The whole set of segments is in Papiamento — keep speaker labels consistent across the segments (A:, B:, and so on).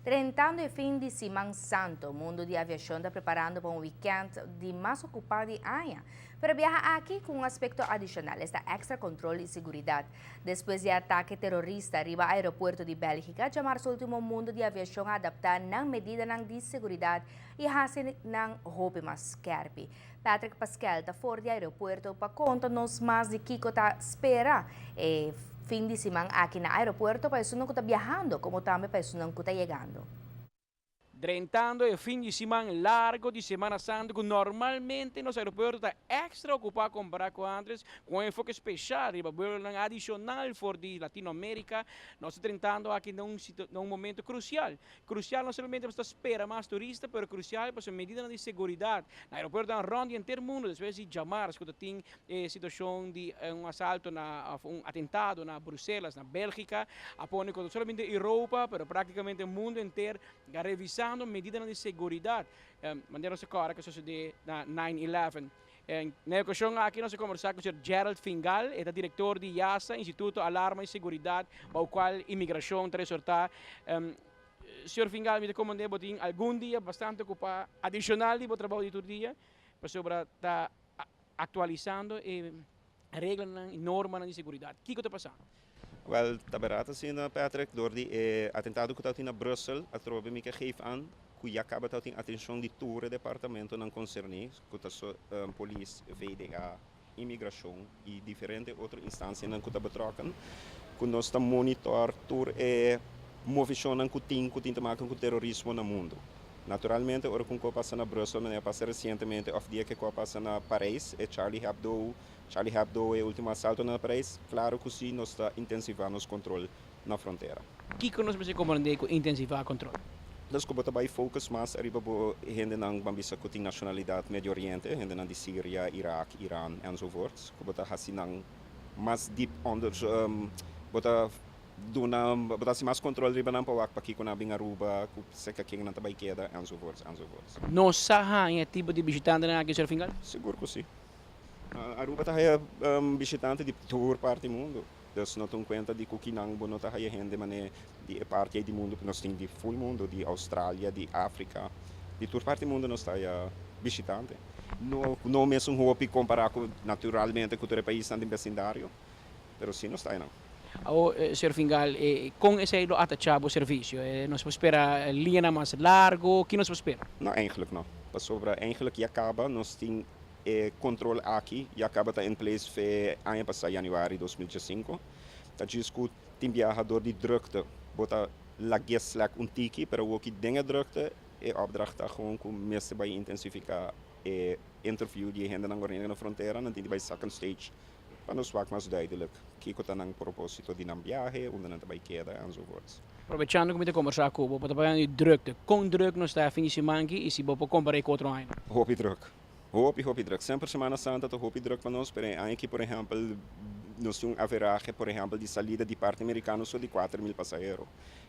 A: Drentando e fin di siman santo, mundo di aviacion ta preparando pa un weekend di mas ocupa di aña. Pero e biaha aki cu un aspecto adicional, esta extra control y seguridad. Despues di atake terorista riba aeropuerto di Belgica, diamars ultimo mundo di aviacion a adapta nan medidanan di seguridad y haci nan hopi mas skerpi. Patrick Pascal ta for di aeropuerto pa conta nos mas di kico ta spera e fin di siman aki na aeropuerto pa esunnan cu ta biahando como tambe pa esunnan cu ta yegando.
B: Drentando e fin di siman largo di Semana Santa cu normalmente nos aeropuerto ta extra ocupa compara cu antes, cu un enfoke special riba vuelonan adicional for di Latinoamerica, nos ta drentando aki na un momento crucial. Crucial no solamente pa spera mas turista, pero crucial pa e medidanan di seguridad. Na aeropuerto rond henter mundo, despues di diamars, cu tin situacion di un asalto, na un atentado na Bruselas, na Belgica, a pone no solamente Europa, pero practicamente e mundo entero, revisando medidanan di seguridad. Manera cu a sucede na 9-11. Na ocasion aki nos a combersa cu señor Gerald Fingal, e director di IASA, Instituto Alarma y Seguridad, pa cual imigracion ta resorta. Señor Fingal, mi ta comprende, tin algun dia bastante ocupa, adicional di trabou di tur dia, pasobra ta actualisando e regla y norma di seguridad. Kico ta pasando?
C: Wel, ta berdad asina, Patrick, door di atentado cu tabatin na Brussel, atrobe mi geef aan, cu ya caba tin atencion di tur departamentonan concerni, cu ta polis, VDA, imigracion y diferente otro instancianan cu ta betrokken, cu nos ta monitor tur e movecion cu tin te maken cu terorismo na mundo. Naturalmente, ora cu pasa na Brussel, manera pasa recientemente, of dia cu pasa na Paris, e Charlie Hebdo e ultimo asalto na Paris, claro cu si, nos ta intensivando e control na frontera.
B: Kico nos mester comprende cu intensiva control?
C: Dus cu bay focus mas ariba bo hendenan, ban bisa, cu tin nacionalidad Medio Oriente, hendenan di Syria, Irak, Iran enzovoort. Cu bo ta hasi nan mas diep onder, bo ta duna, bo ta mas control riba nan pa wak pa kico nan bin Aruba, cu serca ken nan ta bay keda enzovoort enzovoort.
B: Nos sa haya tipo di bishitantenan aki, señor Fingal?
C: Sigur cu si. Aruba ta bishitante di tur parti di mundo. Dus no tin cuenta di cu nan bo no ta haya hende mane di parti di mundo, nos tin di full mundo, di Australia, di Africa, di tur parti di mundo nos ta bishitante. No, no mesun hopi compara cu naturalmente cu tur pais den vecindario, pero si nos ta nan.
B: O, señor Fingal, con esey lo afecta e servicio? Nos por spera liña mas largo? Kico nos por spera?
C: No, eigenlijk no. Pasobra eigenlijk ya caba, nos tin control aki, ya caba ta in place fe aña pasa januari 2005. Dat is goed, tin biaha door di drukte, bo ta laga slack un tiki, pero ook den drukte, e opdracht ta gewoon cu mester bay intensifica e interview di hendenan na frontera, nan tin bay second stage pa nos wak mas duidelijk kico ta nan proposito di nan biahe, unda nan bay keda enzovoort.
B: Aprovechando cu mi ta combersa cu bo, pa di drukte. Con druk nos ta fin di siman y si bo compara cu otro aña?
C: Hopi druk. Hopi, hopi druk. Semper Semana Santa ta hopi druk pa nos, pero aki, por ehempel, nos tin un average, por ehempel, di salida di parti americano so di 4 mil pasahero.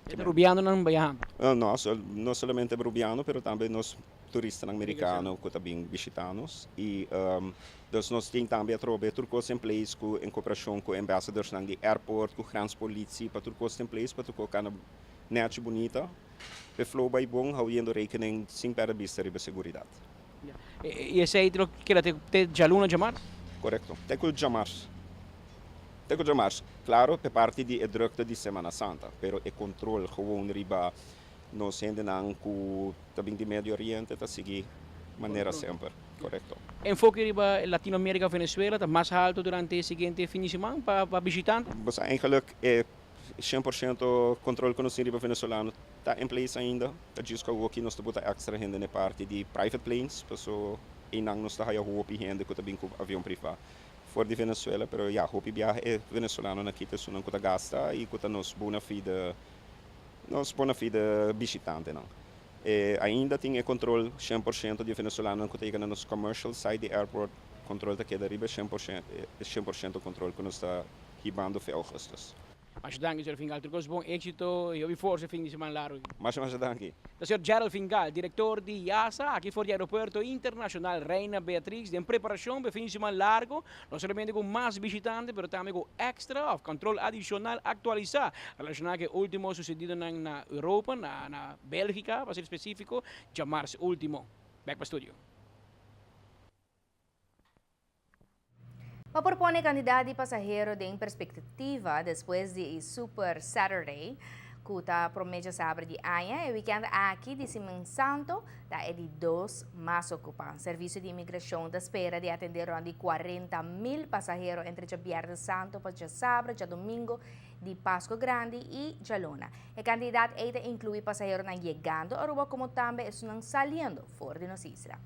B: E Rubianonan biahando?
C: No, no solamente Rubiano, pero tambe nos turistanan americano cu tambe bishita nos. Y dus nos tin tambe atrobe tur cos in place cu en cooperacion cu ambassadors nan di airport, cu grenspolitie, pa tur cos in place, pa tur cos cana net bunita. E flow bay bon, houdendo rekening sin perde bista riba seguridad.
B: Y esey ta keda te dialuna, diamars?
C: Correcto. Te cu diamars. Te cu diamars. Claro, pa parti di drukte di Semana Santa, pero e control gewoon riba nos hendenan cu tambe di Medio Oriente ta sigui manera semper. Correcto.
B: Enfoke riba Latinoamerica, Venezuela, ta mas halto durante e siguiente fin di siman pa bishitante?
C: Mas eigenlijk e 100% control cu nos tin riba venezolano ta in place ainda. Ta djis cu aki nos ta extra hende na parti di private planes, paso einan nos ta haya hopi hende cu ta bin cu avion priva for di Venezuela, pero ja, hopi biaha e venezolanonan aki ta esunnan cu ta gasta y cu ta nos bona fide bishitantenan. E, ainda tin e control 100% di venezolano cu ta na nos commercial side di airport, control ta keda riba 100%, 100% control cu nos ta hibando te augustus.
B: Masha danki, señor Fingal. Tur cos bon, exito y hopi forsa fin di siman largo.
C: Masha masha danki.
B: Ta señor Gerald Fingal, director di IASA, aki for di Aeropuerto Internacional Reina Beatrix, den preparacion pa e fin di siman largo, no solamente cu mas bishitante, pero tambe cu extra of control adicional actualisa relaciona cu e ultimo sucedidonan na Europa, na na Belgica, pa ser specifico, djamars ultimo. Bek pa studio.
A: Pa por pone kantidat di pasahero den perspektiva despues di e Super Saturday ku ta promé djasabra di aña, e wikènt aki di Siman Santo ta e di dos mas okupá. Servisio di Imigrashon ta spera di atendé rònt di 40,000 pasahero entre djabièrnè santo pa djasabra, djadomingo di Pasko Grandi i djaluna. E kantidat ei ta inkluí pasaheronan yegando Aruba komo tambe esunnan saliendo for di nos isla.